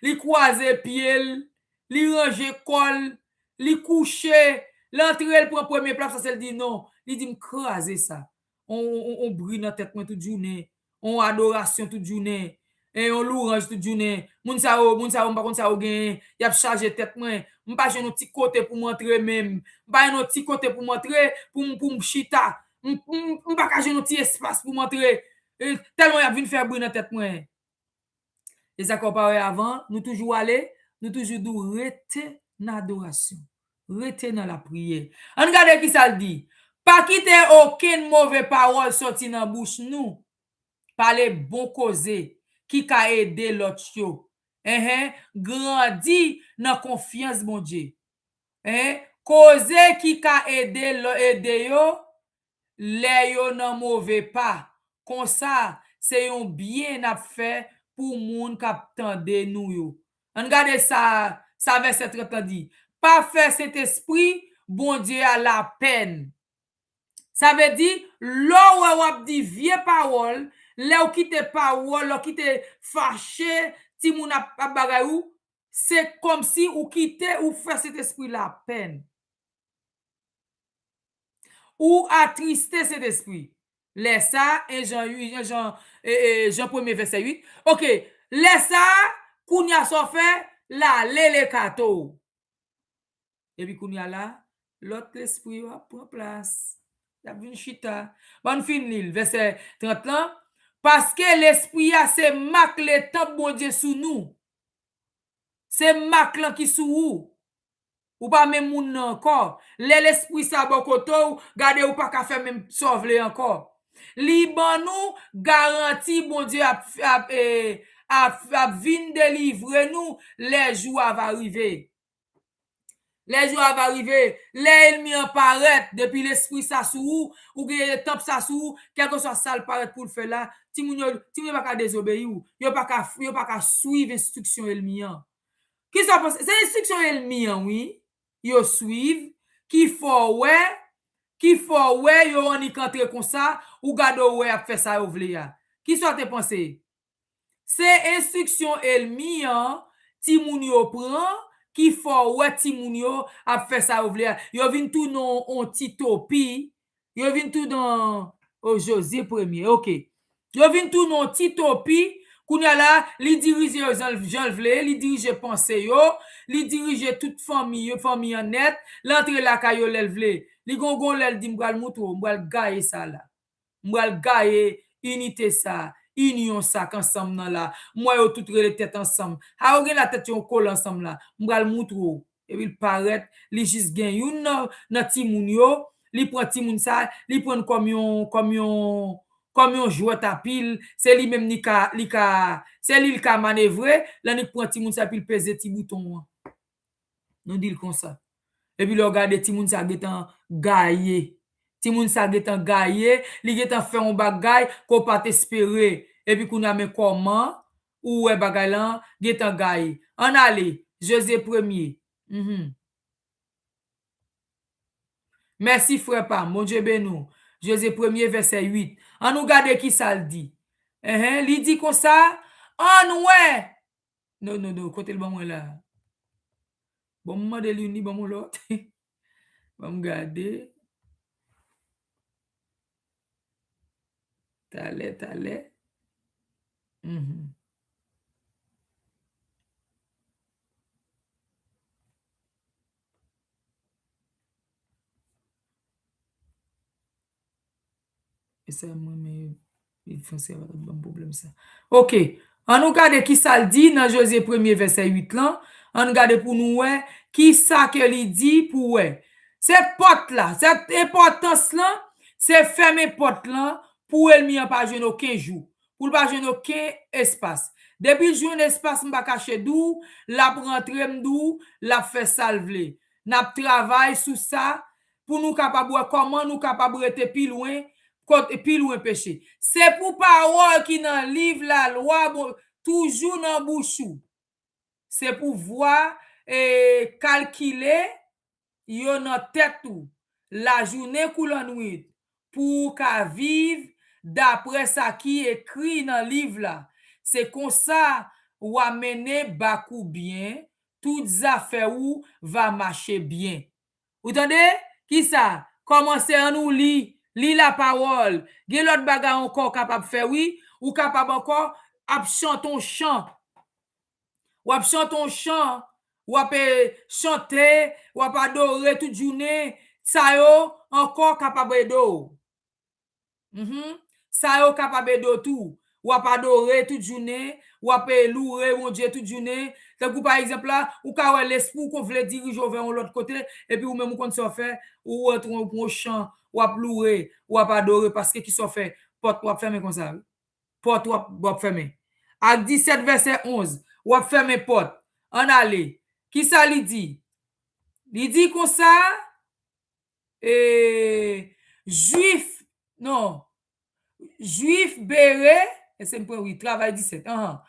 Li kwaze pye l, li ranje kò l, li kouche, l antre, l pran premye plas, sa se l di non. Li di, m kraze sa. On, on, on, on bri nan tèt mwen tout jounen. On adorasyon tout jounen, e yon louwanj tout jounen. Moun sa yo, moun sa yo, m pa konn sa yo genyen, y ap chaje tèt mwen. M pa jwenn yon ti kote pou m antre menm. M pa jwenn yon ti kote pou m antre, pou m, pou m chita. M, m, m pa ka jwenn yon ti espas pou m antre. E, tèlman y ap vin fè bri nan tèt mwen. E sa ke w pa wè avan, nou toujou ale, nou toujou di w rete nan adorasyon. Rete nan lapriyè. Ann gade ki sa l di. Pa kite okenn move pawòl sòti nan bouch nou. Pale bon koze ki ka ede lòt yo. Enhen, grandi nan konfyans Bondye. Enhen, koze ki ka ede lò-, ede yo lè yo nan move pa. Konsa, se yon byen n ap fè pou moun k ap tande nou yo. Ann gade sa, sa vèsè trant lan di. Pa fè Sentespri Bondye a lapèn. Sa vle di, lè w wè w ap di vye pawòl, lè w kite pawòl, lè w kite fache, timoun ap, ap bagay ou, se kòmsi ou kite, ou fè Sentespri lapèn. Ou atriste Sentespri. Lè sa, en Jan uit, en Jan, e, e, Jan premye vèsè uit. Oke, lè sa, kounye a sa w fè, l ale l ekate w. Epi kounye a la, lòt lespri yo ap pran plas. Y ap vin chita. Ban n fin li l, vèsè trant lan. Paske lespri a se mak letanp Bondye sou nou. Se mak lan ki sou ou. Ou pa menm moun nan ankò. Lè lespri sa bò kote w, gade ou pa ka fè menm sa w vle ankò. Li ban nou garanti Bondye ap, ap, e, ap, ap vin delivre nou lè jou a va rive. Lè jou a va rive, lè ènmi an parèt, depi lespri sa sou ou, ou gen letanp sa sou ou, kèlkeswa sa l parèt pou l fè la, timoun yo, timoun yo pa ka dezobeyi w, yo pa ka, yo pa ka swiv enstriksyon ènmi an. Kisa w panse? Se enstriksyon ènmi an, wi, yo swiv, ki fè w wè, ki fè w wè yo annik antre konsa, ou gade w wè y ap fè sa yo vle a. Kisa w te panse? Se enstriksyon ènmi an, timoun yo pran, ki fè w wè timoun yo ap fè sa yo vle a. Yo vin tounen on, on ti topi, yo vin tounen, o, Jozye premye, oke. Yo vin tounen on ti topi, kounye a la, li dirije yo jan, jan l vle, li dirije panse yo, li dirije tout fanmi yo, fanmi an nèt, l antre lakay yo lè l vle. Li gon, gon lè l di, m pral moutre w, m pral gaye sa la. M pral gaye inite sa. inyon sa k ansanm nan la. M wè yo tout rele tèt ansanm. Ha, yo gen la tèt yo kole ansanm la. M pral moutre w. Epi l parèt, li jis gen youn nan, nan timoun yo, li pran timoun sa, li pran l kòm yon, kòm yon, kòm yon jwèt a pil, se li menm li ka, li ka, se li l ka manevre, lè li pran timoun sa, epi l peze ti bouton an. Nou di l konsa. Epi lè w gade timoun sa gentan gaye. Timoun sa gentan gaye, li gentan fè yon bagay ke w pa t espere. Epi kounye a men kòman ou wè bagay lan gentan gaye. Ann ale, Jozye premye. Mhm. Mèsi, frè pa m. Bondye beni w. Jozye premye, vèsè uit. Ann nou gade ki sa l di. Enhen, li di konsa, ann wè. Non, non, non, kote l ban mwen la? Bon, m mande l youn, li ban mwen lòt. Ban m gade. Talè, talè. Mhm. E sa mwen, men, li franse a pa t ap ban m pwoblèm sa. Oke. Ann nou gade ki sa l di nan Jozye premye vèsè uit lan. Ann gade pou nou wè ki sa ke li di pou wè. Se pòt la, se enpòtans lan, se fèmen pòt lan pou ènmi an pa jwenn okenn jou, pou l pa jwenn okenn espas. Depi l jwenn espas, m pa kache di w, l ap rantre, m di w, l ap fè sa l vle. N ap travay sou sa pou nou kapab wè kòman nou kapab rete pi lwen, kot, pi lwen peche. Se pou pawòl ki nan liv lalwa, bon, toujou nan bouch ou. Se pou vwa, e, kalkile yo nan tèt ou, lajounen kou lannwit, pou w ka viv daprè sa ki ekri nan liv la. Se konsa w a mennen bak ou byen, tout zafè ou va mache byen. Ou tande? Kisa? Kòmanse ann ou li, li lapawòl. Gen lòt bagay ankò w kapab fè, wi. Ou kapab ankò ap chante yon chan. W ap chante yon chan, w ap, eh, chante, w ap adore tout jounen. Sa yo ankò kapab ede w. Mhm. Sa yo kapab ede w tou. W ap adore tout jounen, w ap, eh, loure Bondye tout jounen. Tankou pa egzanp la, ou ka wè lespri w konn vle dirije w vè yon lòt kote, epi ou menm ou konn sa w fè, ou rantre w pran yon chan, w ap loure, w ap adore, paske kisa w fè? Pòt w ap fèmen konsa, wi. Pòt w ap, w ap fèmen. Ak disèt vèsè onz, w ap fèmen pòt. Ann ale. Kisa li di? Li di konsa, eh, Jwif, non, Jwif Bere, èske m pran, wi, Travay disèt, anhan.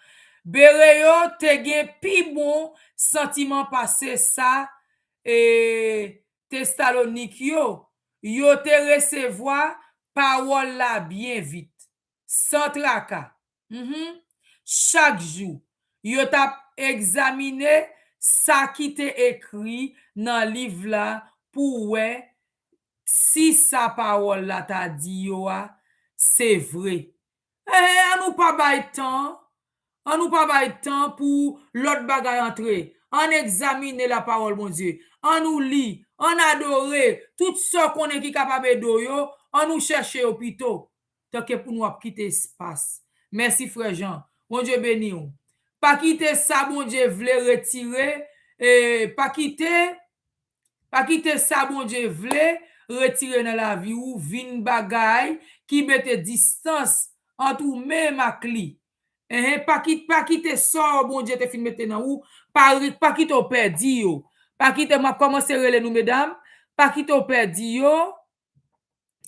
Bere yo te gen pi bon santiman pase sa, eh, Tesalonik yo. Yo te resevwa pawòl la byen vit, san traka. Mhm. Chak jou, yo t ap egzamine sa ki te ekri nan liv la pou wè si sa pawòl la ta di yo a se vre. Eh, ann nou pa bay tan. Ann nou pa bay tan pou lòt bagay antre. Ann egzamine lapawòl Bondye. Ann nou li. Ann adore. Tout sa w konnen ki kapab ede w yo, ann nou chèche yo pito. Tanke pou nou ap kite espas. Mèsi, frè Jan. Bondye beni w. Pa kite sa Bondye vle retire, eh, pa kite, pa kite sa Bondye vle retire nan lavi w vin bagay ki mete distans ant ou menm ak li. Enhen, pa ki-, pa kite sa Bondye te fin mete nan ou, pa ri-, pa kite w pèdi yo. Pa kite, m ap kòmanse rele nou, medam, pa kite w pèdi yo.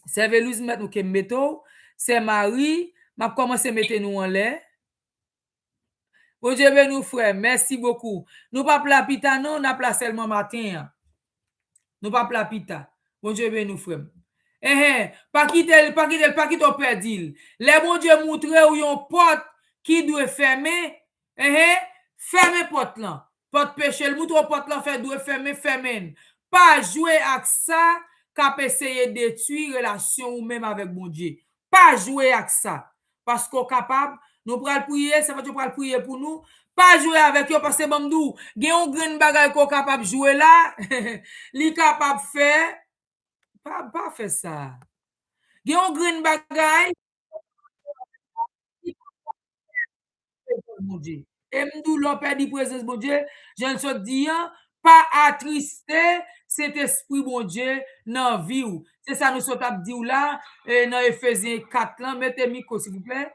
Sè Velouz, m mèt nou ke m mete w. Sè Mari, m ap kòmanse mete nou anlè. Bondye beni w, frè. Mèsi bokou. Nou p ap la pita, non, n ap la sèlman maten an. Nou p ap la pita. Bondye beni w, frè m. Enhen, pa kite l, pa kite l, pa kite w pèdi l. Lè Bondye moutre w yon pòt ki dwe fèmen, enhen, fèmen pòt lan. Pòt peche, l moutre w pòt lan fè dwe fèmen, fèmen l. Pa jwe ak sa k ap eseye detwi relasyon ou menm avèk Bondye. Pa jwe ak sa. Paske w kapab, nou pral priye, sèvant yo pral priye pou nou. Pa jwe avèk yo, paske ban m di w, gen yon grenn bagay ke w kapab jwe la, li kapab fè, pa, pa fè sa. Gen yon grenn bagay, prezans Bondye. E m di w, lè w pèdi prezans Bondye, jan l sot di an, pa atriste Sentespri Bondye nan vi w. Se sa nou sot ap di w la, e nan Efezyen kat lan, mete mikwo, silvouplè.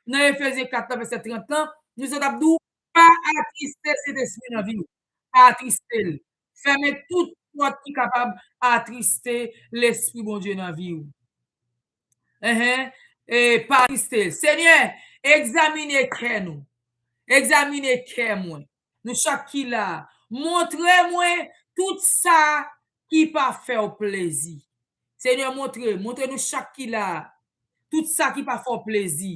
Nan Efezyen kat lan, vèsè trant lan, nou sot ap di w, pa atriste Sentespri nan vi w. Pa atriste l. Fèmen tout pòt ki kapab atriste Lespri Bondye nan vi w. Enhen. E pa atriste l. Senyè, egzamine kè nou. Egzamine kè mwen. Nou chak ki la a. Montre mwen tout sa ki pa fè w plezi. Senyè, montre, montre nou chak ki la a. Tout sa ki pa fè w plezi.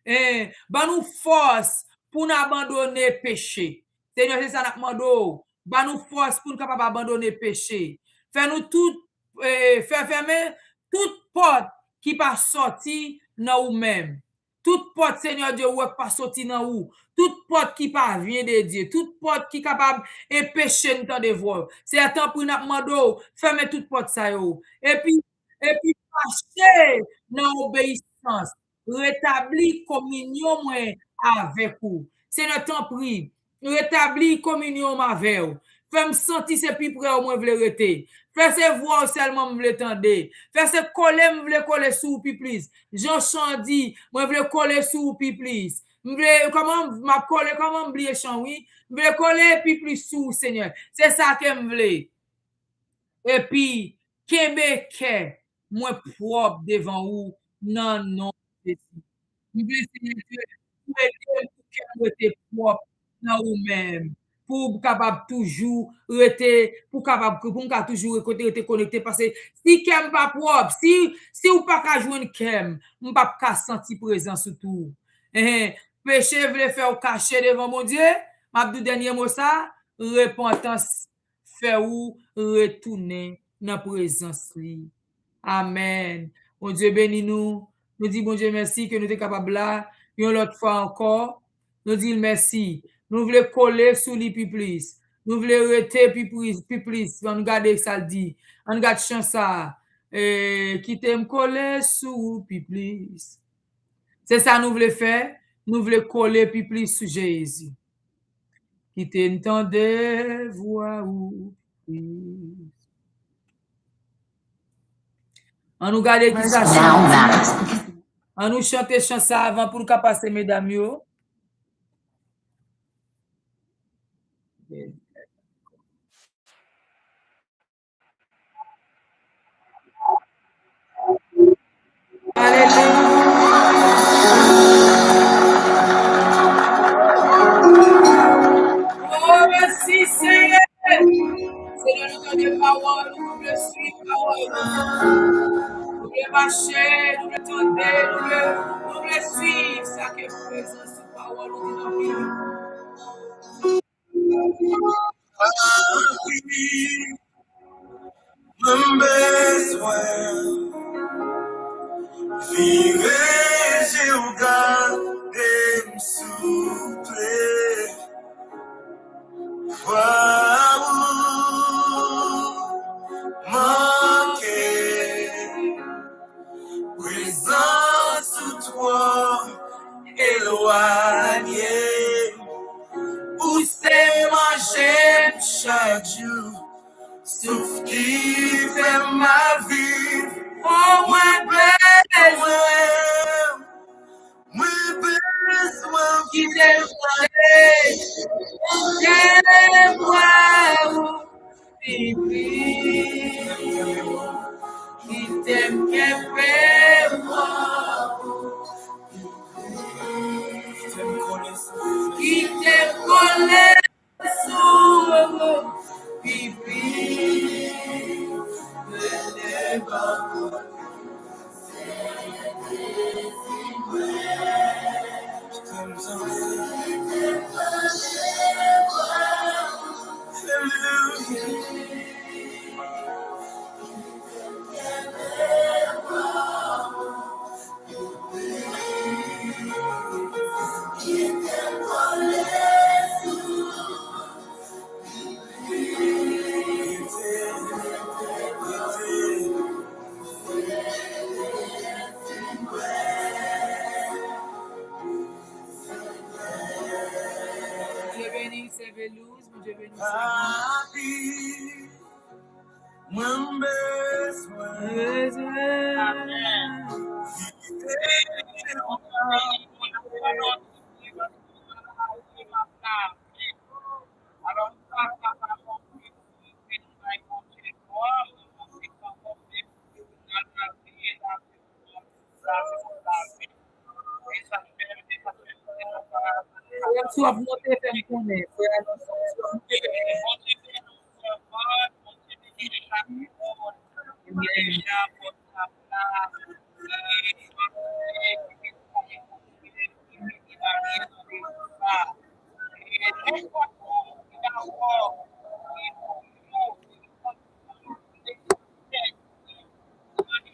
Eh, ban nou fòs pou n abandone peche. Senyè, se sa n ap mande w. Ban nou fòs pou n kapab abandone peche. Fè nou tout, eh, fè fèmen tout pòt ki pa sòti nan ou menm. Tout pòt, Senyè Dye, ou wè k pa sòti nan ou. Tout pòt ki pa vyen de Dye. Tout pòt ki kapab enpeche n tande vwa w. Senyè, tanpri, n ap mande w, fèmen tout pòt sa yo. Epi, epi mache nan obeyisans. Retabli kominyon mwen avèk ou. Senyè, tanpri, retabli kominyon m avè w. Fè m santi se pi pre w mwen vle rete. Fè se vwa w sèlman m vle tande. Fè se kole m vle kole sou ou pi plis. Jan chan di, mwen vle kole sou ou pi plis. M vle, kòman m ap kole, kòman m bliye chan, wi. M vle kole pi plis sou ou, Senyè. Se sa ke m vle. Epi, kenbe kè mwen pwòp devan ou nan non Jezi. M vle, Senyè Dye, ou ede m pou kè m rete pwòp nan ou menm. Pou w kapab toujou rete, pou kapab, pou m ka toujou rete, rete konekte. Paske si kè m pa pwòp, si, si w pa ka jwenn kè m, m p ap ka santi prezans ou tou. Enhen, peche vle fè w kache devan Bondye. M ap di w dènye mo sa, repantans fè ou retounen nan prezans li. Amèn. Bondye beni nou. Nou di Bondye mèsi ke nou te kapab la yon lòt fwa ankò. Nou di l mèsi. Nou vle kole sou li pi plis. Nou vle rete pi plis, pi plis. Ann gade sa l di. Ann gad chan sa a. Eh, kite m kole sou ou pi plis. Se sa nou vle fè. Nou vle kole pi plis sou Jezi. Kite n tande vwa ou. Ann nou gade ki sa chan. Ann nou chante chan sa avan pou n ka pase medam yo. Alelouya. Oh, mèsi, Senyè. Senyè, nou tande pawòl ou, nou vle swiv pawòl ou. Nou vle mache, nou vle tande, nou vle, nou vle swiv sa ke prezans ou, pawòl ou di nan vi nou. Mwen bezwen vire je w gade m souple. Vwa ou manke. Prezans ou twò elwanye. Ou se manje m chak jou. Souf ki fè m ap viv. O, mwen bezwen. Mwen bezwen. Kite m tande. Kite m vwa ou. Kite m kenbe vwa ou. Kite m kole sou ou, pipi. Rele bò kote, Senyè, dezi mwen. Kite m tande. Dieu bénisse. Papi, mwen bezwen. Bezwen. Amen. Frè m, si w ap monte, fè m konnen. Frè m, si w ap monte, fè m konnen. Amen.